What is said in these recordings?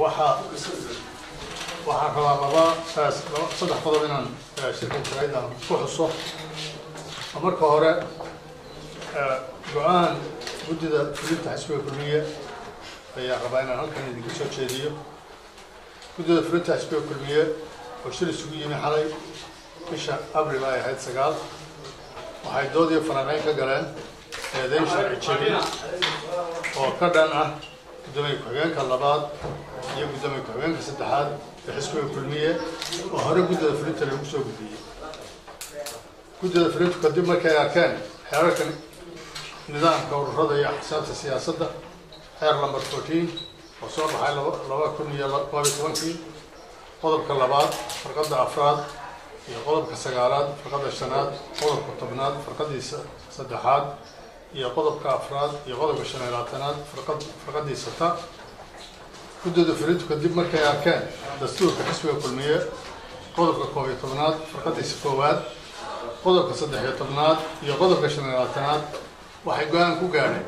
Waxaan rabaa laba, saddex qodob inaan shirka jaraa'id aan ku xuso. Marka hore, go'aan guddida fulinta xisbiga Kulmiye ayaan rabaa inaan halkan idinka soo jeediyo. Guddida fulinta xisbiga Kulmiye oo shir isugu yimi xalay, bisha Abril ay ahayd 9, waxay dood iyo falanqeyn ka galeen eedeyn sharci jebin oo ka dhan ah guddoomiye ku-xigeenka labaad iyo guddoomiye ku-xigeenka saddexaad ee xisbiga Kulmiye oo hore guddida fulinta lagu soo gudbiyey. Guddida fulintu kadib markay arkeen xeerarka nidaamka ururada iyo axsaabta siyaasadda, xeer number 14 oo soo baxay 2012-kii, qodobka labaad farqadda afraad iyo qodobka sagaalaad farqadda shanaad, qodobka 10aad farqadiisa saddexaad iyo qodobka afraad iyo qodobka 25aad farqadiisa ta. Guddida fulintu kadib markay arkeen dastuurka xisbiga Kulmiye, qodobka 11aad farqadiisa koowaad, qodobka 13aad iyo qodobka 25aad, waxay go'aan ku gaadheen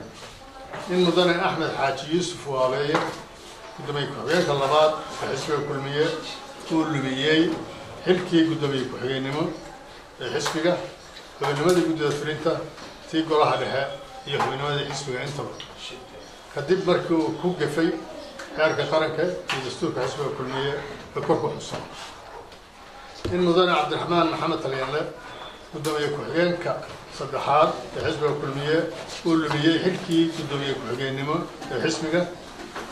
in mudane Axmed Xaaji Yuusuf Waaleeye, guddoomiye ku-xigeenka labaad ee xisbiga Kulmiye, uu lumiyey xilkii guddoomiye ku-xigeenimo ee xisbiga, xubinnimadii guddida fulinta, tii golaha dhexe iyo xubinnimadii xisbiga intaba, kadib markii uu ku gefay xeerka qaranka iyo dastuurka xisbiga Kulmiye ee kor ku xusan. In mudane Cabdiraxmaan Maxamed Talyanle, guddoomiye ku-xigeenka saddexaad ee xisbiga Kulmiye, uu lumiyey xilkii guddoomiye ku-xigeenimo ee xisbiga,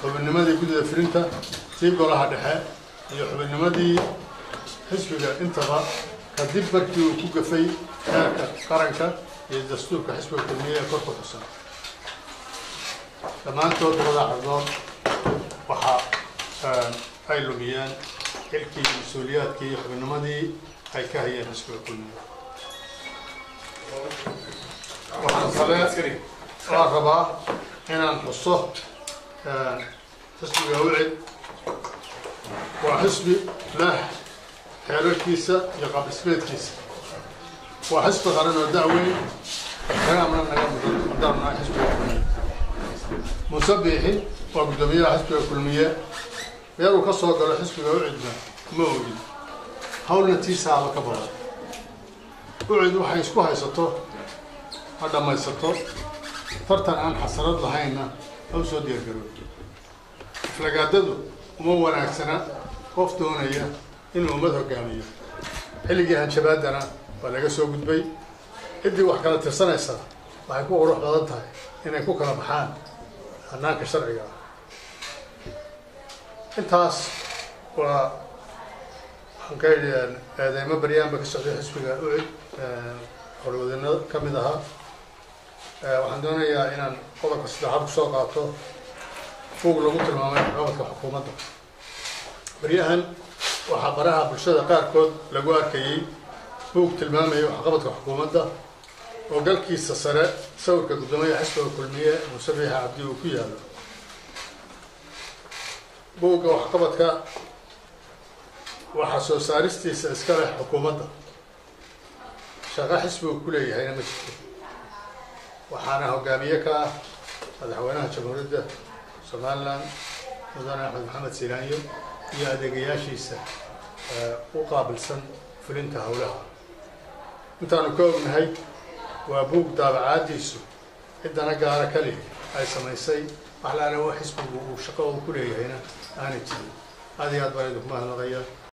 xubinnimadii guddida fulinta, tii golaha dhexe iyo xubinnimadii xisbiga intaba, kadib markii uu ku gafay xeerka qaranka iyo dastuurka xisbiga Kulmiye ee kor ku xusan. Dhammaantood labada xubnood waxa ay lumiyeen xilkii, mas'uuliyaadkii iyo xubinnimadii ay ka hayeen xisbiga Kulmiye. Waxaan kale waa rabaa inaan xuso, xisbiga UCID waa xisbi leh xeerarkiisa iyo qaab-dhismeedkiisa. Waa xisbi qaran oo da'-weyn, ixtiraamna naga mudan haddaan nahay xisbiga Kulmiye. Muuse Biixi waa guddoomiyaha xisbiga Kulmiye. Meel uu ka soo galo xisbiga UCIDna ma ogin, hawlna tiisaaba ka badan. UCID waxay isku haysato ha dhammaysato, tartan aan xasarad lahaynna ha u soo diyaargaroobo. Aflagaadadu uma wanaagsana qof doonaya inuu ummad hoggaamiyo. Xilligii hanjabaaddana waa laga soo gudbay. Ciddii wax kala tirsanaysaa waxay ku qurux badan tahay inay ku kala baxaan hannaanka sharciga ah. Intaas waa waxaan ka yidhi eedeymo baryaanba ka socday xisbiga UCID howlwadano ka mid ahaa. Waxaan doonayaa inaan qodobka saddexaad kusoo qaato buug lagu tilmaamay waxqabadka xukuumadda. Baryahan waxaa baraha bulshada qaarkood lagu arkayey buug tilmaamaya waxqabadka xukuumadda oo galkiisa sare sawirka guddoomiyaha xisbiga Kulmiye Muuse Biixi Cabdi uu ku yaalo. Buugga waxqabadka waxaa soo saaristiisa iska leh xukuumadda, shaqo xisbigu ku leeyahayna ma jirto, waxaana hogaamiye ka ah madaxweynaha Jamhuuriyadda Somaliland, mudane Axmed Maxamed Silaanyo, iyo adeegayaashiisa u qaabilsan fulinta howlaha. Intaanu ka ognahay, waa buug daabacaadiisu ciddana gaara kalihi ay samaysay, wax laala xisbigu uu shaqo uu ku leeyahayna aanay jirin. Aad iyo aad baan idinku mahadnaqaya.